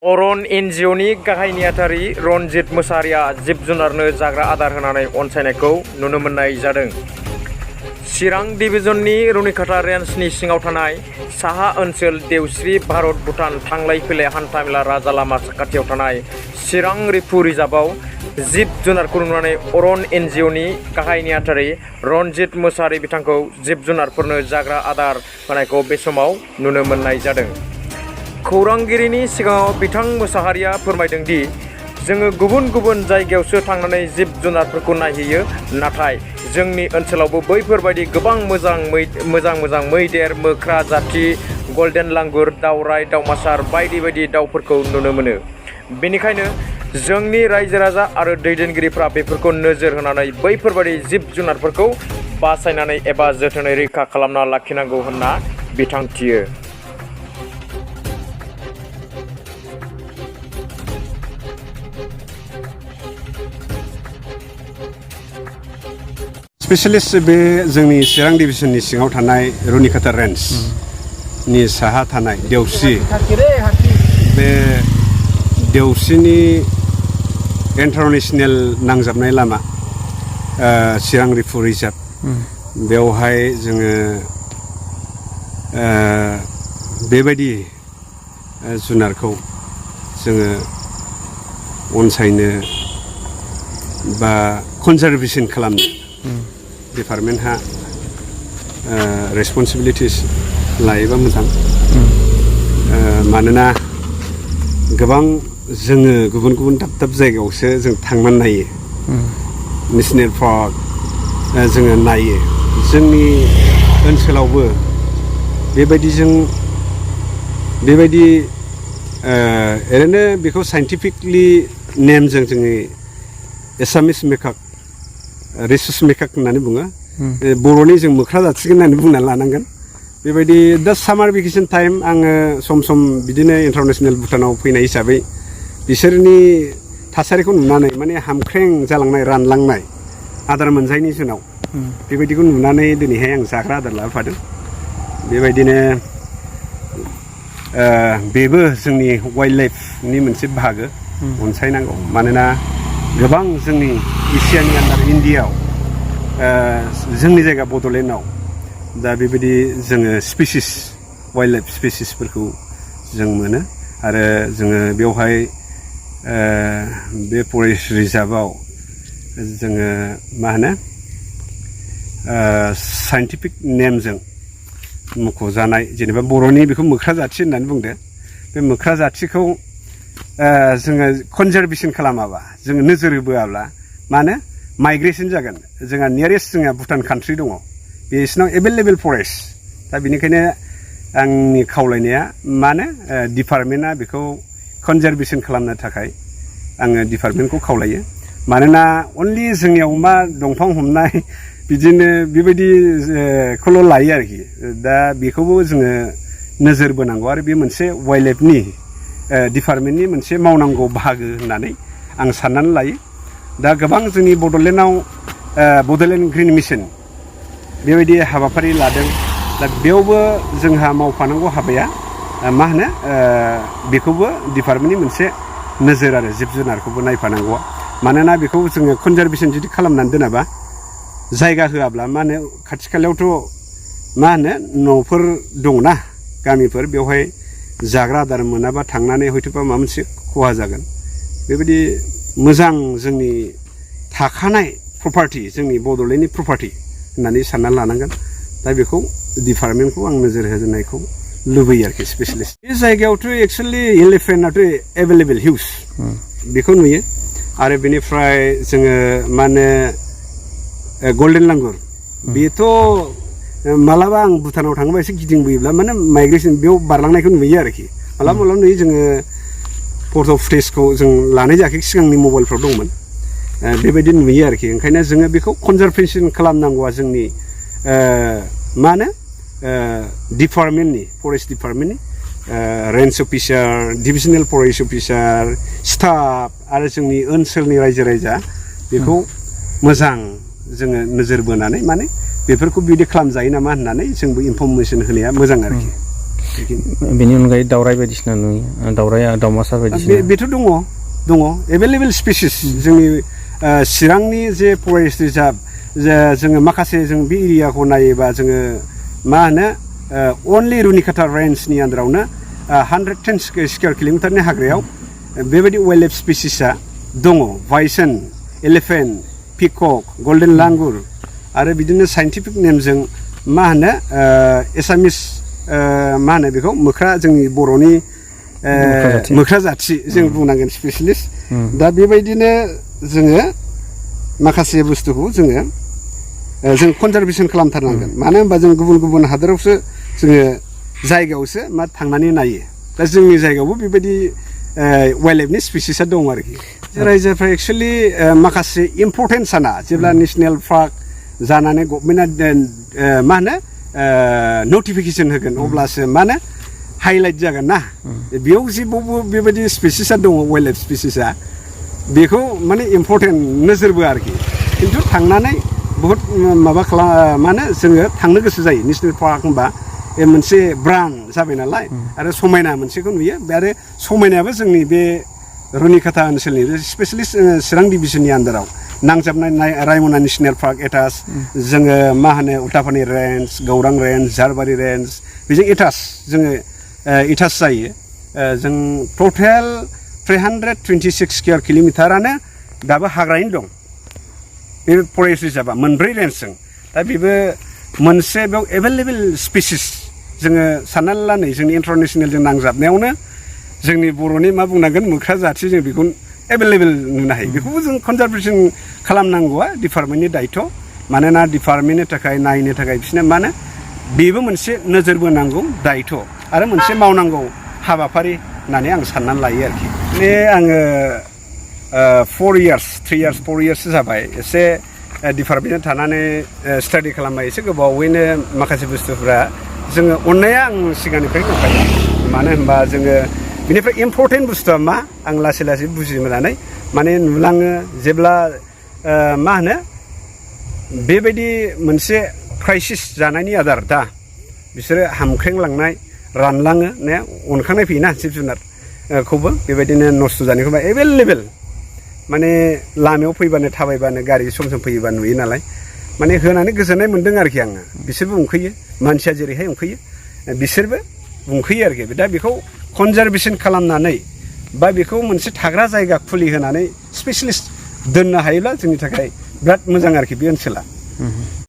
अरन एनजिअनि गाहाय नेहाथारि रनजित मोसाहारिया जिब जुनारनो जाग्रा आदार होनानै अनसायनायखौ नुनो मोननाय जादों। चिरां डिभिजननि रुनिखाता रेन्जनि सिङाव थानाय साहा ओनसोल देवस्रि भारत भुटान थांलाय फैलाय हान्थामेला राजा लामा साखाथियाव थानाय चिरां रिफु रिजार्भआव जिब जुनारखौ नुनानै अरन एनजिअनि गाहाय नेहाथारि रनजित मोसाहारि बिथांखौ जिब जुनारफोरनो जाग्रा आदार होनायखौ बे समाव नुनो मोननाय जादों। खौरांगिरिनि सिगाङाव बिथां मोसाहारिया फोरमायदों दि जोङो गुबुन गुबुन जायगायावसो थांनानै जिब जुनारफोरखौ नायहैयो, नाथाय जोंनि ओनसोलावबो बैफोरबायदि गोबां मोजां मैदेर, मोख्रा जाथि, गल्डेन लांगुर, दावराय, दावमासार बायदि बायदि दाउफोरखौ नुनो मोनो। बेनिखायनो जोंनि रायजो राजा आरो दैदेनगिरिफ्रा बेफोरखौ नोजोर होनानै बैफोरबायदि जिब जुनारफोरखौ बासायनानै एबा जोथोनै रैखा खालामना लाखिनांगौ होनना बिथांखियो। स्पेशलिस्ट बे जोंनि चिरां डिभिजननि सिङाव थानाय रुनिखाता रेन्जनि साहा थानाय देवस्रि, बे देवस्रिनि इन्टारनेशनेल नांजाबनाय लामा चिरां रिफु रिजार्भ, बेवहाय जोङो बेबायदि जुनारखौ जोङो अनसायनो बा कनजारभेसन खालामनो डिपार्टमेन्टहा रेसपन्सिबिलिटिस लायोबा मोजां। मानोना गोबां जोङो गुबुन गुबुन दाब दाब जायगायावसो जों थांनानै नायो, नेसनेल पार्क जोङो नायो। जोंनि ओनसोलावबो बेबायदि ओरैनो बेखौ साइन्टिफिकलि नेमजों जोङो एसामिस मेकाक रिसुस मेकाक होननानै बुङो, बर'नि जों मोख्रा जाथिगोन होननानै बुंनानै लानांगोन। बेबायदि दा सामार भेकेसन टाइम आङो सम सम बिदिनो इन्टारनेसनेल भुटानाव फैनाय हिसाबै बिसोरनि थासारिखौ नुनानै माने हामख्रें जालांनाय, रानलांनाय, आदार मोनजायैनि जुनाव बेबायदिखौ नुनानै दिनैहाय आं जाग्रा आदार लाबोफादों। बेबायदिनो बेबो जोंनि वाइल्ड लाइफनि मोनसे बाहागो, अनसायनांगौ। मानोना गोबां जोंनि एसियानि आन्दार इण्डियाआव जोंनि जायगा बड'लेण्डआव दा बेबायदि जोङो स्पिसिस, वाइल्ड लाइफ स्पिसिसफोरखौ जों मोनो। आरो जोङो बेवहाय बे फरेस्ट रिजार्भआव जोङो मा होनो साइन्टिफिक नेमजों मख'जानाय, जेनेबा बर'नि बेखौ मोख्रा जाथि होननानै बुंदो। बे मोख्रा जाथिखौ जोङो कनजारभेसन खालामाबा, जोङो नोजोर होबोआब्ला मानो माइग्रेसन जागोन। जोंहा नियारेस्ट जोंहा भुटान कान्ट्रि दङ, बिसिनाव एभेलेबेल फरेस्ट। दा बेनिखायनो आंनि खावलायनाया मानो डिपार्टमेन्टआ बेखौ कनजारभेसन खालामनो थाखाय आङो डिपार्टमेन्टखौ खावलायो। मानोना अनलि जोंनियाव मा दंफां हमनाय बिदिनो बेबायदिखौल' लायो आरोखि। दा बेखौबो जोङो नोजोर बोनांगौ आरो बे मोनसे वाइल्ड लाइफनि डिपार्टमेन्टनि मोनसे मावनांगौ बाहागो होननानै आं साननानै लायो। दा गोबां जोंनि बड'लेण्डआव बड'लेण्ड ग्रिन मिसन बेबायदि हाबाफारि लादों। दा बेयावबो जोंहा मावफानांगौ हाबाया मा होनो बेखौबो डिपार्टमेन्टनि मोनसे नोजोर आरो जिब जुनारखौबो नायफानांगौआ। मानोना बेखौ जोङो कनजारभेसन जुदि खालामनानै दोनाबा, जायगा होआब्ला, मा होनो खाथि खालायावथ' मा होनो न'फोर दंना, गामिफोर, बेवहाय जाग्रा आदार मोनाबा थांनानै हयथ'बा माबा मोनसे खहा जागोन। बेबायदि मोजां जोंनि थाखानाय प्रपार्टि, जोंनि बड'लेण्डनि प्रपार्टि होननानै साननानै लानांगोन। दा बेखौ डिपार्टमेन्टखौ आं नोजोर होनायखौ लुबैयो आरोखि स्पेशलिस्ट। बे जायगायावथ' एक्सुवेलि एलिफेन्टआथ' एभेलेबेल हिउज, बेखौ नुयो। आरो बेनिफ्राय जोङो मा होनो गल्डेन लांगुर, बेथ' मालाबा आं भुटानाव थाङोबा एसे गिदिंबोयोब्ला माने माइग्रेसन बेयाव बारलांनायखौ नुयो आरोखि। मालाबा नुयो। जोङो फट' फुटेजखौ जों लानाय जायाखै, सिगांनि मबाइलफ्राव दंमोन। बेबायदि नुयो आरोखि। ओंखायनो जोङो बेखौ कनजारभेसन खालामनांगौआ जोंनि मा होनो डिपार्टमेन्टनि, फरेस्ट डिपार्टमेन्टनि range officer, divisional forest officer, staff आरो जोंनि ओनसोलनि रायजो राजा बेखौ मोजां जोङो नोजोर बोनानै माने बेफोरखौ बिदि खालामजायो नामा होननानै जोंबो इनफरमेसन होनाया मोजां आरोखि। बेनि अनगायै दावराय बायदिसिना नुयो दावराय दावमासार बायदिसिना बेथ' दङ एभेलेबेल स्पिसिस जोंनि चिरांनि जे फरेस्ट रिजार्भ जोङो माखासे जों बे एरियाखौ नायोबा जोङो मा होनो अनलि रुनिकाटा रेन्जनि आन्दारावनो 110 स्कुवेर किल'मिटारनि हाग्रायाव बेबायदि वाइल्ड लाइफ स्पिसिसा दङ बाइसन एलिफेन्ट पिकक गल्डेन लांगुर आरो बिदिनो साइन्टिफिक नेमजों मा होनो एसामिस मा होनो बेखौ मोख्रा जोंनि बर'नि मोख्रा जाथि जों बुंनांगोन स्पेसियलिस्ट दा बेबायदिनो जोङो माखासे बुस्थुखौ जों कनजारभेसन खालामथारनांगोन मानो होनबा जों गुबुन गुबुन हादोरावसो जोङो जायगायावसो मा थांनानै नायो दा जोंनि जायगायावबो बेबायदि वाइल्ड लाइफनि स्पिसिसा दं आरोखि रायजोफ्रा एक्सुवेलि माखासे इम्परटेन्ट साना जेब्ला नेसनेल पार्क जानानै गभर्नमेन्टआ मा होनो नटिफिकेसन होगोन अब्लासो मा होनो हाइलाइट जागोन ना बेयाव जे बेबायदि स्पिसिसा दङ वाइल्ड लाइफ स्पिसिसा बेखौ माने इम्परटेन्ट नोजोर बोआ आरोखि खिन्थु थांनानै बहुद माबा मा होनो जोङो थांनो गोसो जायो नेसनेल पार्क होनबा मोनसे ब्रान्ड जाबाय नालाय आरो समायना मोनसेखौ नुयो आरो समायनायाबो जोंनि बे रुनिकाटा ओनसोलनि स्पेसियेलि चिरां डिभिजननि आन्दाराव नांजाबनाय रायमना नेसनेल पार्क एटाच जोङो मा होनो उल्टापानि रेन्ज गौरां रेन्ज झारबारि रेन्ज बेजों जोङो एटाच जायो जों टटेल 326 स्कुवेर किल'मिटारानो दाबो हाग्रायैनो दं बे फरेस्ट रिजार्भआ मोनब्रै रेन्जजों दा बेबो मोनसे बेयाव एभेलेबेल स्पिसिस जोङो साननानै ला नै जोंनि इन्टारनेसनेलजों नांजाबनायावनो जोंनि बर'नि मा बुंनांगोन मोख्रा जाथि जों बेखौ एभेलेबेल नुनो हायो बेखौबो जों कनजारभेसन खालामनांगौआ डिपार्टमेन्टनि दायथ' मानोना डिपार्टमेन्टनि थाखाय नायनो थाखाय बिसोरनो मा होनो बेबो मोनसे नोजोर बोनांगौ दायथ' आरो मोनसे मावनांगौ हाबाफारि होननानै आं साननानै लायो आरोखि बे आङो 4 इयार्स जाबाय एसे डिपार्टमेन्टआव थानानै स्टाडि खालामबाय एसे गोबावैनो माखासे बुस्थुफ्रा जोङो अननाया आं सिगांनिफ्राय दंखायो मानो होनबा जोङो बेनिफ्राय इम्परटेन्ट बुस्थुआ मा आं लासै लासै बुजिमोननानै माने नुलाङो जेब्ला मा होनो बेबायदि मोनसे क्राइसिस जानायनि आदार दा बिसोरो हामख्रेंलांनाय रानलाङो ने अनखांनाय फैयोना जिब जुनारखौबो बेबायदिनो नस्थ' जानायखौबा एभेलेबेल माने लामायाव फैबानो थाबायबानो गारि सम फैयोबा नुयो नालाय माने होनानै गोजोननाय मोन्दों आरोखि आङो बिसोरबो उंखैयो मानसिया जेरैहाय उंखैयो बिसोरबो उंखैयो आरोखि दा बेखौ कनजारभेसन खालामनानै बा बेखौ मोनसे थाग्रा जायगा खुलि होनानै स्पेसियलिस्ट दोननो हायोब्ला जोंनि थाखाय बिराद मोजां आरोखि बे ओनसोला